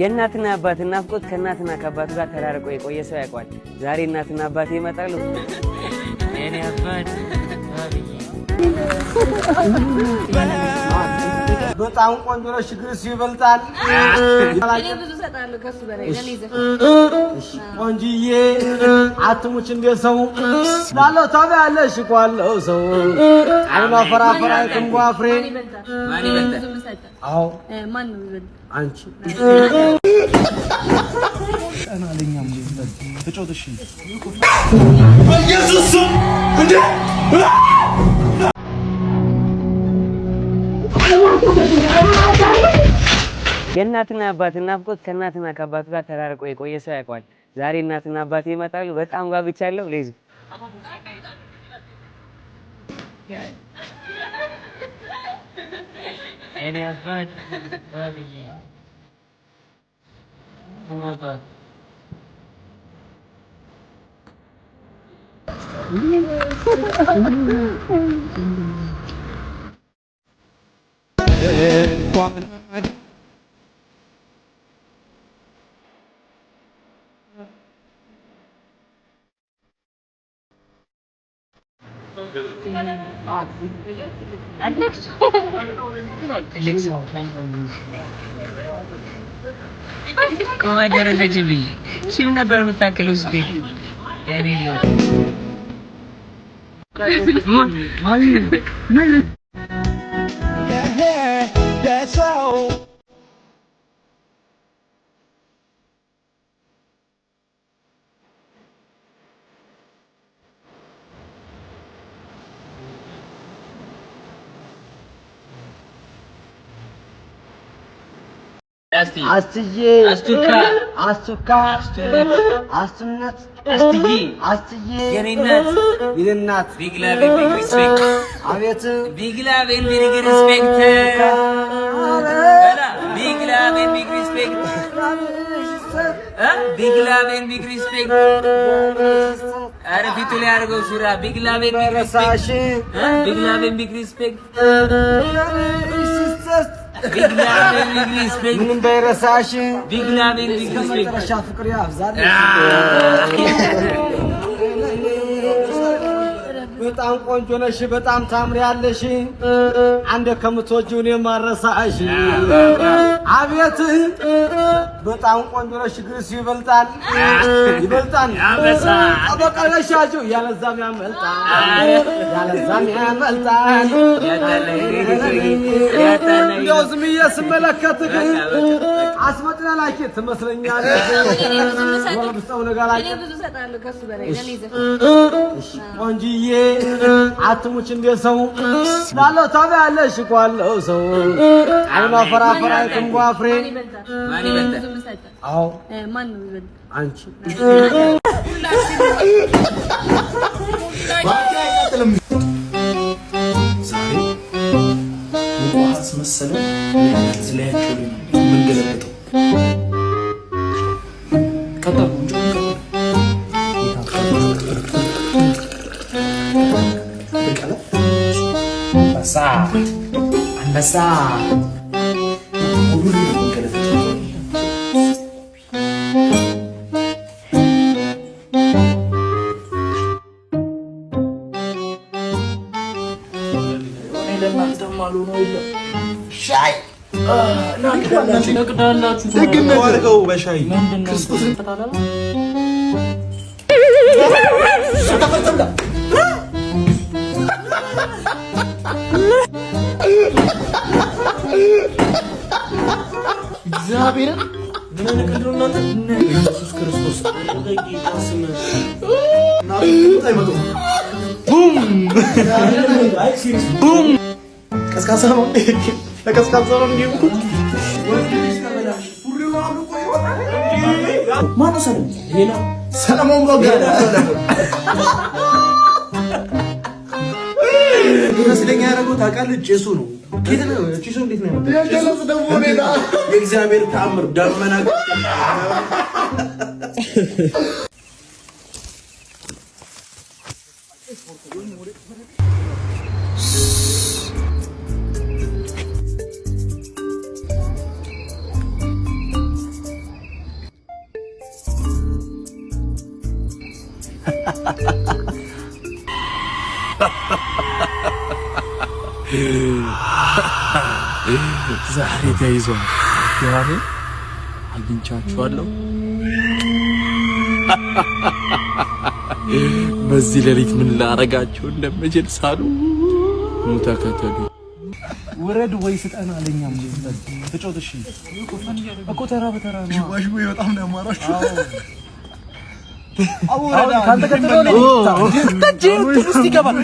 የእናትና አባት ናፍቆት ከእናትና ከአባቱ ጋር ተራርቆ የቆየ ሰው ያውቀዋል። ዛሬ እናትና አባቴ ይመጣሉ። የኔ አባት። በጣም ቆንጆ ነሽ፣ ግርስ ይበልጣል። እኔ ብዙ እሰጣለሁ ከሱ በላይ ለኔ ዘፈን። ቆንጅዬ አትሙች እንደ ሰው ላለው ታበያለሽ እኮ አለው ሰው አይኗ ፈራፈራ ክንቧ ፍሬ። ማን ይበልጣል? ማን ይበልጣል? ብዙ የምሰጠው አዎ። ማን ነው የሚበልጥ? አንቺ። የእናትና አባት ናፍቆት ከእናትና ከአባቱ ጋር ተራርቆ የቆየ ሰው ያውቀዋል። ዛሬ እናትና አባቴ ይመጣሉ። በጣም ጓጉቻለሁ። ሌዙ የኔ አባት ባብዬ አባት። ትልቅ ሰው ቆማ ደረሰችብኝ። ሺም ነበር የምታክለው ውስጤ የኔ ነው። አስትዬ። አስቱካ። አስቱካ፣ አስቱነት። አስትዬ። አስትዬ። የኔ እናት። የኔ እናት። Big love and big respect. አቤት። Big love and big respect. Big love and big respect. Big love and big respect. አረ ፊቱ ላይ አድርገው ሱራ። Big love and big respect. በረሳሽ። Big love and big respect. Big love and big respect. ምንም ባይረሳሽ። Big love and big እስከ respect. መጨረሻ ፍቅር ያብዛል። በጣም ቆንጆ ነሽ፣ በጣም ታምሪያለሽ። አንደ ከምትወጂው እኔም አልረሳሽ። አቤት በጣም ቆንጆ ነሽ፣ ግርስ ይበልጣል ይበልጣል። አንበሳ። ጠበቃ ነሽ ያዢው ያለዛም ያመልጣል ያለዛም ያመልጣል። እንደው ዝም ብዬ ስመለከትህ አስመጥና ላኪ ትመስለኛለህ። እኔ ብዙ የምሰጠው ወርብሰው ነገር እኔ ብዙ እሰጣለሁ ከሱ በላይ ለኔ ዘፈን። ቆንጅዬ አትሙች እንደ ሰው ላለው ታበያለሽ እኮ አለው ሰው አይኗ ፈራፈራ ክንቧ ፍሬ። ማን ይበልጣል? ማን ይበልጣል? ብዙ የምሰጠው አዎ። ማን ነው የሚበልጥ? አንቺ። ዛሬ ውሃ አስመሰለ ላያቸው ላይ ነው የምንገለብጠው። ቀጠሉ እንጂ ቀጠሉ። አንበሳ አንበሳ ሁሉ ነው የምንገለብጠው። ለእናንተም አልሆነው የለም ሻይ አድርገው በሻይ ክርስቶስን። እግዚአብሔርን ምን አይነት ቀልድ ነው እናንተ? ኢየሱስ ክርስቶስ በጌታ ስም። ቡም ቡም። ቀዝቃዛ ነው፣ ለቀዝቃዛ ነው እንዲሁ። ማነው ሰለሞን? ይሄ ነው። ሰለሞን ቦጋለ። ይመስለኛ ያደረገው ታውቃለህ? ጭሱ ነው። ኬት ነው ጭሱ? እንዴት ነው የመጣው? የገለጽ ደግሞ ሌላ። የእግዚአብሔር ተአምር ደመና። ዛሬ ተይዟል። ዛሬ አግኝቻችኋለሁ። በዚህ ሌሊት ምን ላረጋችሁ እንደምችል ሳሉ ኑ ተከተሉ። ውረድ ወይ ስጠን አለኛም። ተጫወት። እሺ እኮ ተራ በተራ ነው። ሽዋሽዌ በጣም ነው ያማራችሁ። ከአንተ ቀጥሎ ነው። እጄ እንትን ውስጥ ይገባል።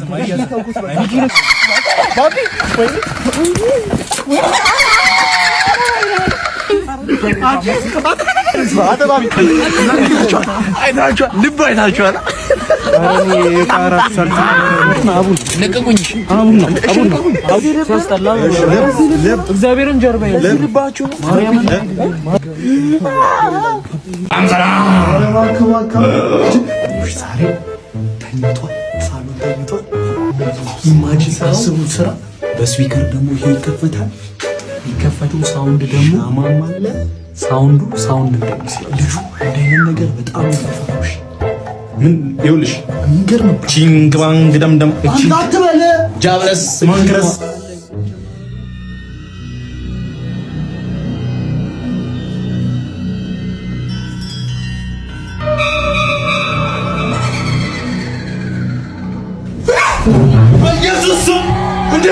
አይታችኋል፣ ልብ አይታችኋል። እግዚአብሔርን ጀርባ ዛሬ ተኝቷል፣ ሳሎን ተኝቷል። Imagine አስቡት ስራ በ speaker ደግሞ ይሄ ይከፈታል። የሚከፈተው sound ደግሞ ሻማም አለ። Sound ኡ sound እንዳይመስል ልጁ እንዲህ አይነት ነገር በጣም ነው የሚፈራው። እሺ ምን ይኸውልሽ፣ የሚገርም ቺንግ ባንግ ደምደም አንተ አትበለ ጃብለስ ማንክረስ በኢየሱስ ስም እንዴ!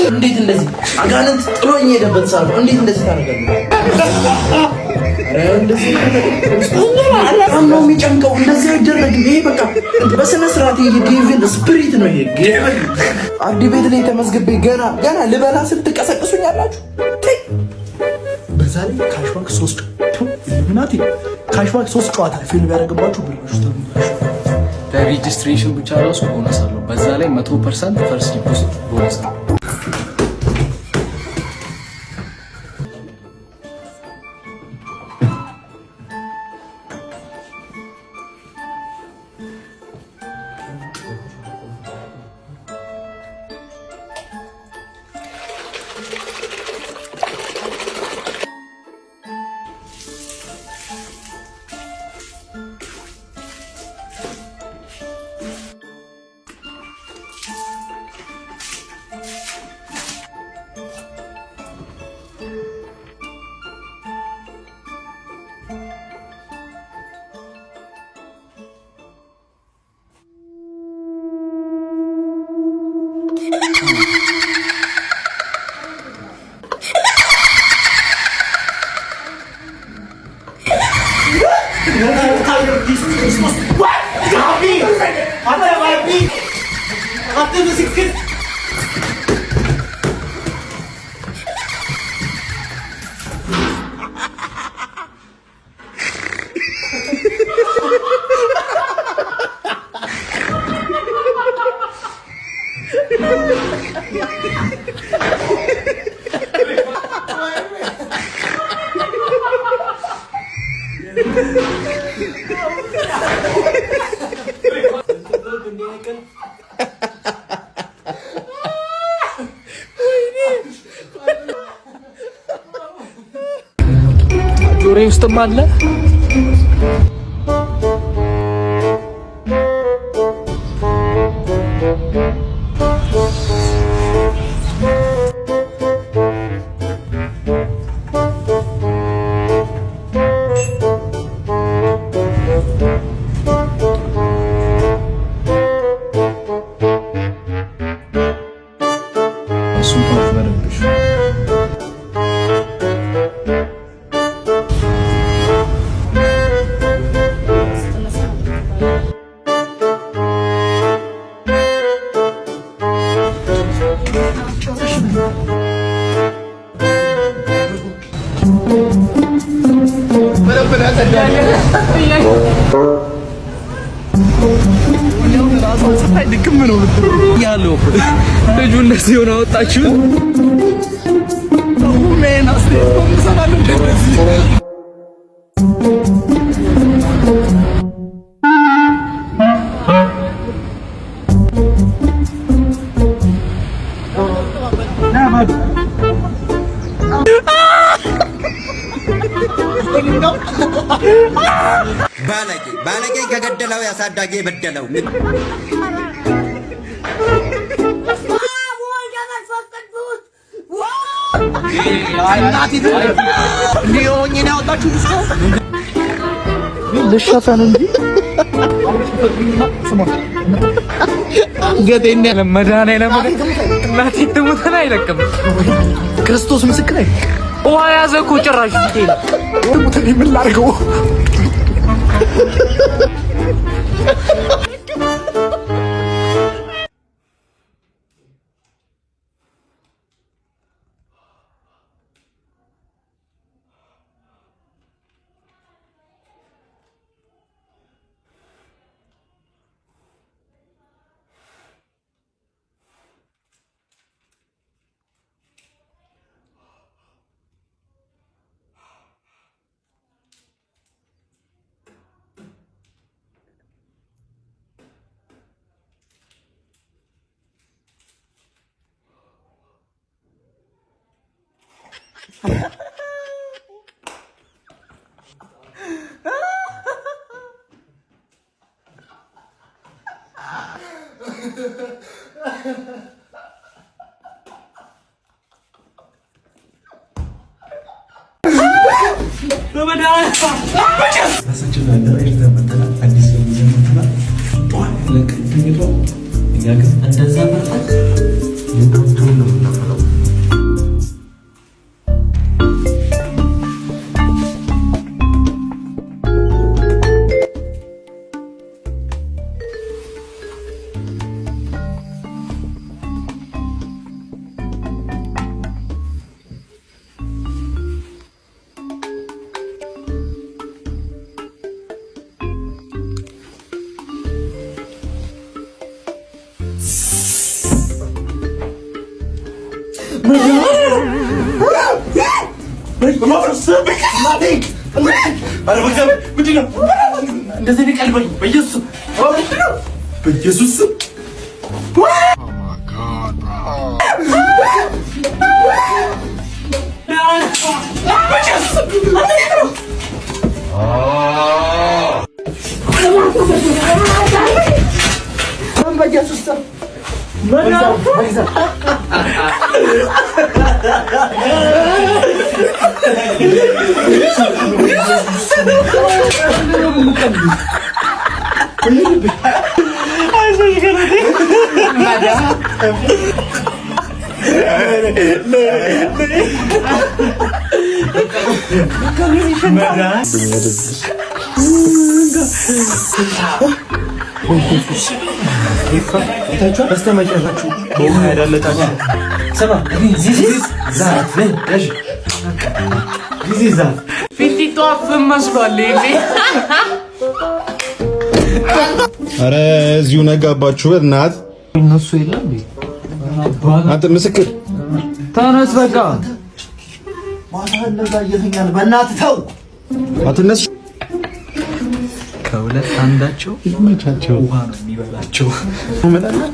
እንዴት እንደዚህ አጋንንት ጥሎኝ ሄደበት ሳሉ እንዴት እንደዚህ ታደርጋለህ? ኧረ እንደዚህ በጣም ነው የሚጨንቀው። እንደዚህ አይደረግም። ይሄ በቃ በስነ ስርዓት ይሄ devil spirit ነው። ይሄ devil አዲ ቤት ላይ ተመዝግቤ ገና ገና ልበላ ስል ትቀሰቅሱኛላችሁ። ተይ። በዛ ላይ cashback ሶስት ኢሉሚናቲ cashback ሶስት ጨዋታ fail ቢያደርግባችሁ ብላችሁ ተብላችሁ ለ registration ብቻ ራሱ ቦነስ አለው። በዛ ላይ 100% first deposit bonus ነው። ጆሮዬ ውስጥም አለ። እሱን part በደንብ እሺ። ልጁ እንደዚህ ሆነ አወጣችሁ። ባለጌ ባለጌ ከገደለው ያሳዳጊ የበደለው። ልሸፈን እንጂ መድኃኒዓለም እናቴ ትሙትን አይለቅም። ክርስቶስ ምስክር አይ ውሃ ያዘ እኮ ጭራሽ። ትሙት እኔ ምን ላድርገው? ራሳችንን አደራጅተን መተናል። አዲስ ሰው ይዘን መተናል። ጠዋት ለቀን ተኝቷል። እኛ ግን እንደዛ በርተን የቆንጆውን ነው የምናፈላው። በኢየሱስ ስም። በስተመጨረሻችሁ በውሃ ያዳለጣችሁ ስማ፣ this is that this is that። ፊንጢጧ ፍም መስሏል። ይሄኔ አረ እዚሁ ነጋባችሁ። በእናትህ እነሱ የለም። አንተ ምስክር ተነስ በቃ። ማታ እንደዛ እየተኛን በእናትህ ተው። አትነሱ። ከሁለት አንዳቸው ይመቻቸው። ውሃ ነው የሚበላቸው።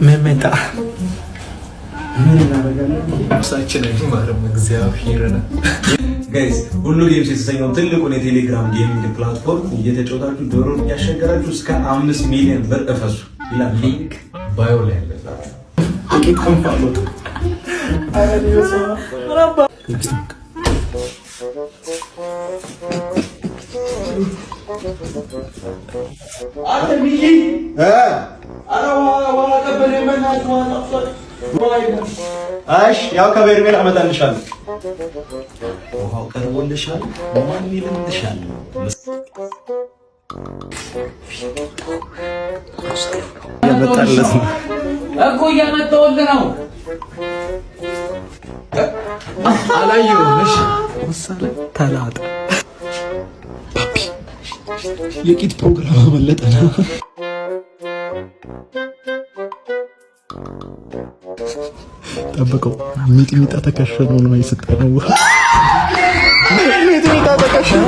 መመጣ ነፍሳችን አይማርም እግዚአብሔርን። Guys፣ ሁሉ Games የተሰኘውን ትልቁን የቴሌግራም gaming platform እየተጫወታችሁ ዶሮን እያሸገራችሁ እስከ 5 ሚሊዮን ብር እፈሱ ይላል። Link bio ላይ ያለላችሁ። አንተ ሚኪ፣ ኧረ ውሃ ቀበሌ በእናትህ ውሃ ጠፍቷል። እሺ፣ ያው ከበርሜል አመጣልሻለሁ። ውሃው ቀርቦልሻል። ማን ይልልሻል? እያመጣለት ነው። እኮ እያመጣሁልህ ነው። አላየሁም። እሺ ምሳሌ ተላጠ። የቂጥ ፕሮግራም አመለጠና። ጠብቀው፣ ሚጥሚጣ ተከሸኖ ነው የሰጠነው። ሚጥሚጣ ተከሸኖ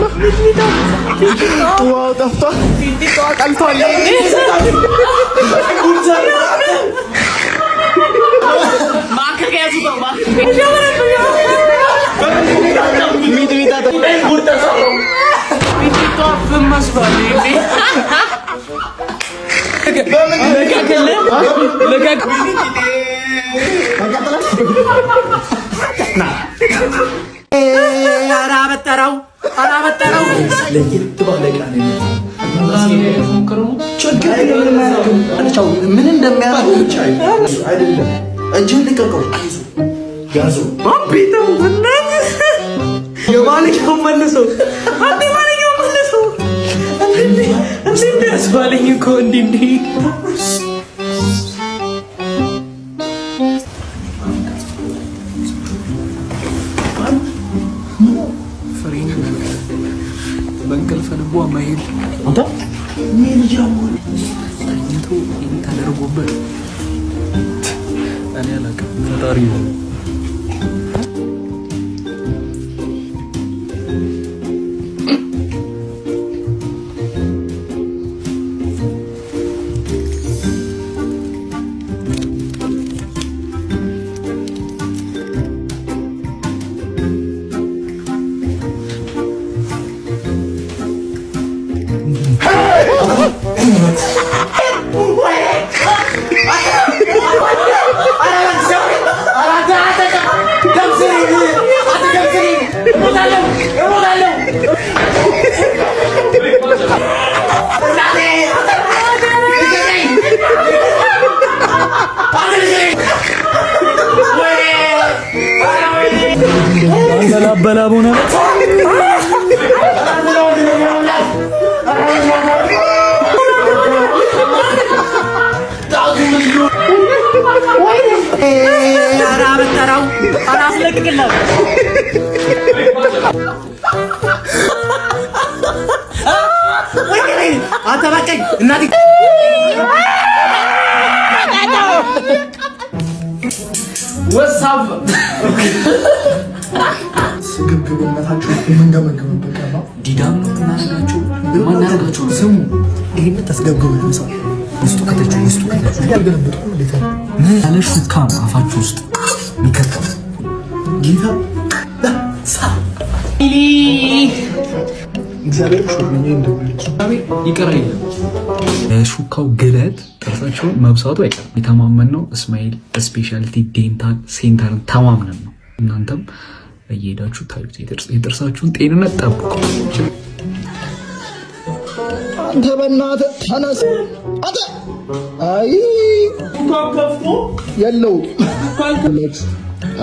ውሃው ጠፍቷል። ፊንጢጧ ቀልቷል። ማከክ ያዙ ነው ማከክ። ኧረ አበጠረው። ለየት ባለ ዕቃ ነው የመጣው። ችግር የለም፣ ምን እንደሚያደርጉ ብቻ አይደለም። እጅህን ልቀቀው፣ አይዞህ ያዘው። የማለቂያውን መልሰው አንዴ ማለቂያውን መልሰው እንዴ እንዴ ያስባለኝ እኮ እንዴ እንዴ። ፍሬን በእንቅልፍ ልቧ መሄድ አንተ ተኝቶ ይህን ተደርጎበት እኔ አላውቅም። ፈጣሪ ነው። ኧረ አበጠረው፣ ኧረ አስለቅቅላት። አንተ በቃኝ እናቴ። ስግብግብነታችሁ የምንገመገምበት ቀን ነው። ዲዳም ነው የምናደርጋቸው የማናደርጋቸው ነው። ስሙ፣ ይሄንን ተስገብግቡ ሰው ውስጡ ከተችው ውስጡ ከተችው ያልገለበጥኩም እንዴት ነው? ምን ያለ ሹካ ነው አፋችሁ ውስጥ የሚከተው? ጌታ እግዚአብሔር ሾመኝ እንደውልጅ ይቅር አይልም። የሹካው ግለት ጥርሳቸውን መብሳቱ አይቀርም። የተማመንነው እስማኤል Specialty Dental Center ን ተማምነን ነው። እናንተም እየሄዳችሁ ታዩት። የጥርሳችሁን ጤንነት ጠብቁ። አንተ በእናትህ ተነስ። አንተ አይ የለውም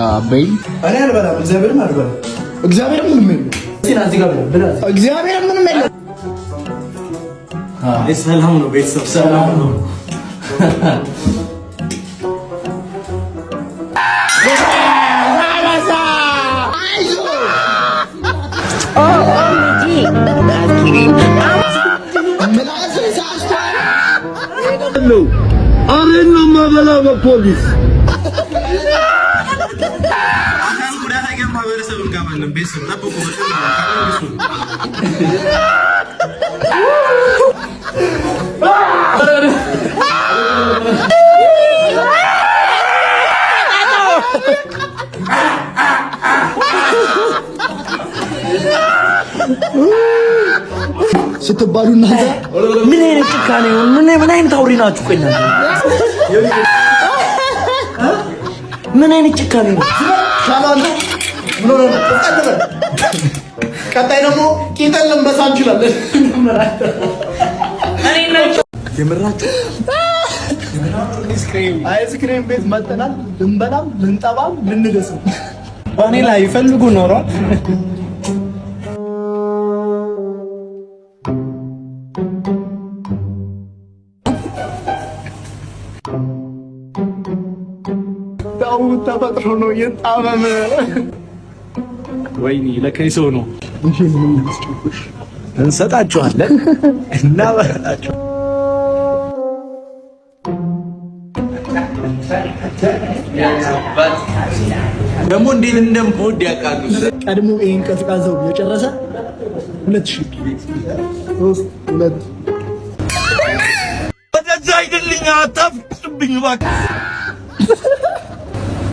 አበይ እኔ አልበላም፣ እግዚአብሔርን አልበላም። እግዚአብሔር ምንም የለም። እግዚአብሔር ምንም የለም። ሰላም ነው ቤተሰብ፣ ሰላም ነው። ምላስህ ሳስቷል። በፖሊስ ማህበረሰብ እንጋባለን። ቤተሰብ ጠብቁ። ስትባሉ እናንተ ምን አይነት ጭካኔ ነው? ምን አይነት አውሬ ናችሁ? ቆይ እናንተ ምን አይነት ጭካኔ ነው? ሻላ አንተ ምን ሆነህ ነው? ቀጥ በል። ቀጣይ ደግሞ ቂጠን ልንበሳ እንችላለን። የምራችሁ አይስክሬም ቤት መጥተናል። ልንበላም ልንጠባም ልንገስም ቫኒላ ይፈልጉ ኖሯል። ጣው ተፈጥሮ ነው የጣመመ። ወይኔ ለከይሰው ነው። እንሰጣችኋለን፣ እናበላችሁ። ደግሞ እንዴት እንደምወድ ያውቃሉ። ቀድሞ ይሄን ቀዝቃዛው የጨረሰ 2000 3 2 ወደዛ አይደልኝ፣ አታፍጥብኝ እባክህ።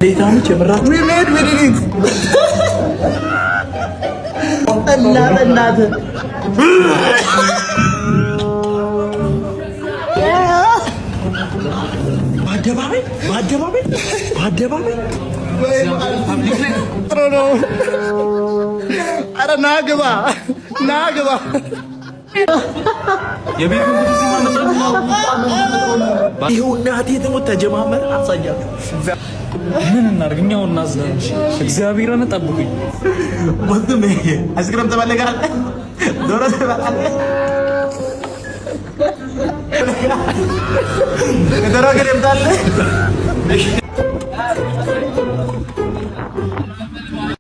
ሌታኖች የምራችሁ We made we did it. ብላ በእናትህ። በአደባባይ፣ በአደባባይ፣ በአደባባይ። ጥሩ ነው። ኧረ ና ግባ፣ ና ግባ። ይኸው እናቴ ትሙት ተጀማመረ። አሳያችሁ። ምን እናድርግ? እኛው እናዝናንሽ። እግዚአብሔርን ጠብቁኝ። ወንድሜ አይስክሬም ትፈልጋለህ? ዶሮ ትበላለህ? ዶሮ ግን ይምጣልህ።